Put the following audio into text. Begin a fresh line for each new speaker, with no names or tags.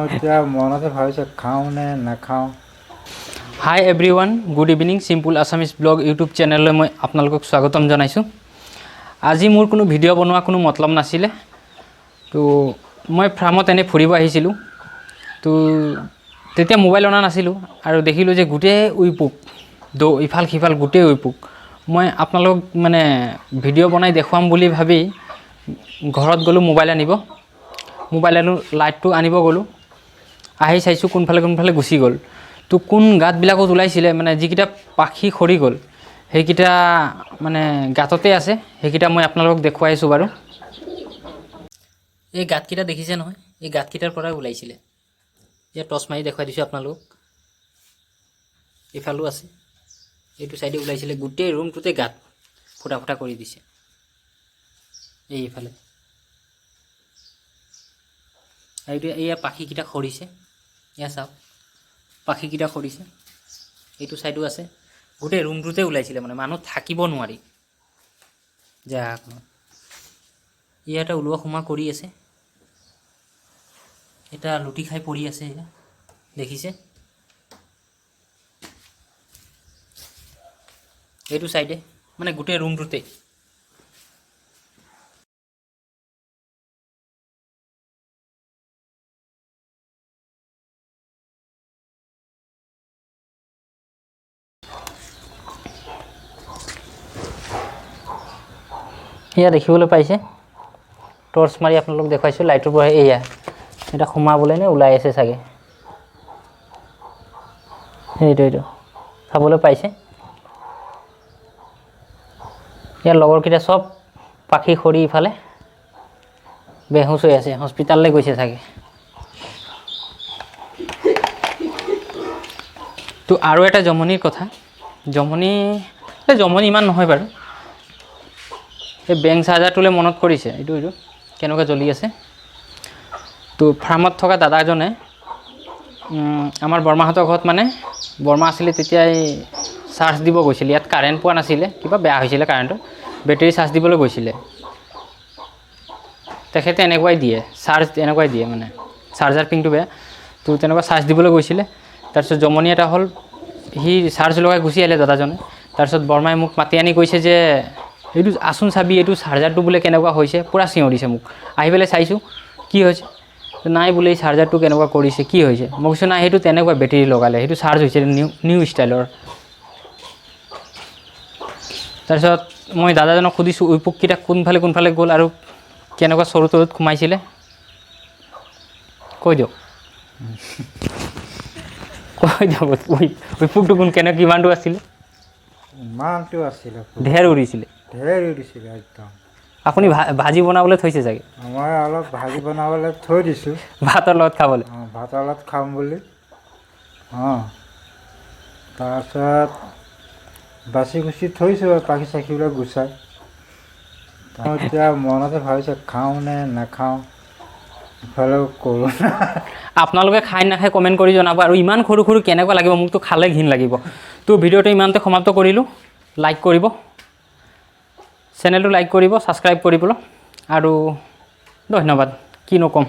এতিয়া মনতে ভাবিছোঁ খাওঁ নে নাখাওঁ।
Hi everyone, good evening. Simple Assamese blog YouTube চেনেললৈ মই আপোনালোকক স্বাগতম জনাইছোঁ। আজি মোৰ কোনো ভিডিঅ' বনোৱা কোনো মতলব নাছিলে। তো মই ফাৰ্মত এনেই ফুৰিব আহিছিলোঁ। তো তেতিয়া মোবাইল অনা নাছিলোঁ আৰু দেখিলোঁ যে গোটেই উইপোক ইফাল সিফাল গোটেই উইপোক। মই আপোনালোকক মানে ভিডিঅ' বনাই দেখুৱাম বুলি ভাবি ঘৰত গ'লোঁ মোবাইল আনিব। মোবাইল আনো, লাইটটো আনিব গ'লোঁ, আহি চাইছোঁ কোনফালে কোনফালে গুচি গ'ল। তো কোন গাঁতবিলাকত ওলাইছিলে, মানে যিকেইটা পাখি সৰি গ'ল সেইকেইটা মানে গাঁততে আছে, সেইকেইটা মই আপোনালোকক দেখুৱাই আছোঁ বাৰু। এই গাঁতকেইটা দেখিছে নহয়, এই গাঁতকেইটাৰ পৰাই ওলাইছিলে। ইয়াত টৰ্চ মাৰি দেখুৱাই দিছোঁ আপোনালোকক। এইফালেও আছে, এইটো চাইডে ওলাইছিলে। গোটেই ৰুমটোতে গাঁত ফুটা ফুটা কৰি দিছে। এইফালে এইটো, এয়া পাখীকেইটা সৰিছে। এয়া চাওক, পাখীকেইটা সৰিছে। এইটো চাইডো আছে। গোটেই ৰুমটোতে ওলাইছিলে, মানে মানুহ থাকিব নোৱাৰি জেগাখনত। ইয়াতে ওলোৱা সোমোৱা কৰি আছে। এটা লুটি খাই পৰি আছে, এয়া দেখিছে। এইটো চাইডে মানে গোটেই ৰুমটোতে। এয়া দেখিবলৈ পাইছে, টৰ্চ মাৰি আপোনালোক দেখুৱাইছোঁ লাইটৰ পৰা। এয়া এটা সোমাবলৈ নে ওলাই আছে চাগে, সেইটো এইটো চাবলৈ পাইছে। ইয়াৰ লগৰকেইটা চব পাখি সৰি ইফালে বেহুচ হৈ আছে, হস্পিটাললৈ গৈছে চাগে। তো আৰু এটা জমনিৰ কথা, জমনি এই জমনি ইমান নহয় বাৰু। এই বেংক চাৰ্জাৰটোলৈ মনত পৰিছে, এইটো এইটো কেনেকুৱা জ্বলি আছে। তো ফাৰ্মত থকা দাদাজনে আমাৰ বৰমাহঁতৰ ঘৰত, মানে বৰমা আছিলে তেতিয়া, এই চাৰ্জ দিব গৈছিলে। ইয়াত কাৰেণ্ট পোৱা নাছিলে, কিবা বেয়া হৈছিলে কাৰেণ্টৰ, বেটেৰী চাৰ্জ দিবলৈ গৈছিলে। তেখেতে এনেকুৱাই দিয়ে চাৰ্জ, এনেকুৱাই দিয়ে, মানে চাৰ্জাৰ পিনটো বেয়া। তো তেনেকুৱা চাৰ্জ দিবলৈ গৈছিলে। তাৰপিছত জমনি এটা হ'ল, সি চাৰ্জ লগাই গুচি আহিলে দাদাজনে। তাৰপিছত বৰমাই মোক মাতি আনি কৈছে যে এইটো আচোন চাবি, এইটো চাৰ্জাৰটো বোলে কেনেকুৱা হৈছে, পূৰা চিঞৰিছে মোক। আহি পেলাই চাইছোঁ কি হৈছে, নাই বোলে এই চাৰ্জাৰটো কেনেকুৱা কৰিছে, কি হৈছে। মই কৈছোঁ নাই, সেইটো তেনেকুৱা বেটেৰী লগালে সেইটো চাৰ্জ হৈছে, নিউ নিউ ষ্টাইলৰ। তাৰপিছত মই দাদাজনক সুধিছোঁ উইপোককেইটা কোনফালে কোনফালে গ'ল আৰু কেনেকুৱা চৰু তৰুত সোমাইছিলে, কৈ দিয়ক, কৈ দিয়ক। উইপোকটো কোন কেনেকৈ কিমানটো আছিলে?
ইমানটো আছিলে,
ঢেৰ উৰিছিলে,
ঢেৰ উৰিছিলে একদম।
আপুনি ভাজি বনাবলৈ থৈছে চাগে?
মই অলপ ভাজি বনাবলৈ থৈ দিছোঁ,
ভাতৰ লগত খাবলৈ।
অঁ, ভাতৰ লগত খাম বুলি। অঁ, তাৰপিছত বাচি কুচি থৈছোঁ আৰু পাখি চাখিবিলাক গুচাই। এতিয়া মনতে ভাবিছোঁ খাওঁ নে নাখাওঁ, ইফালেও কৰোণা।
আপোনালোকে খাই নাখায় কমেণ্ট কৰি জনাব। আৰু ইমান সৰু সৰু কেনেকুৱা লাগিব, মোকতো খালে ঘিণ লাগিব। তো ভিডিঅ'টো ইমানতে সমাপ্ত কৰিলোঁ। লাইক কৰিব, চেনেলটো লাইক কৰিব, ছাবস্ক্ৰাইব কৰিবলৈ, আৰু ধন্যবাদ। কিনো ক'ম।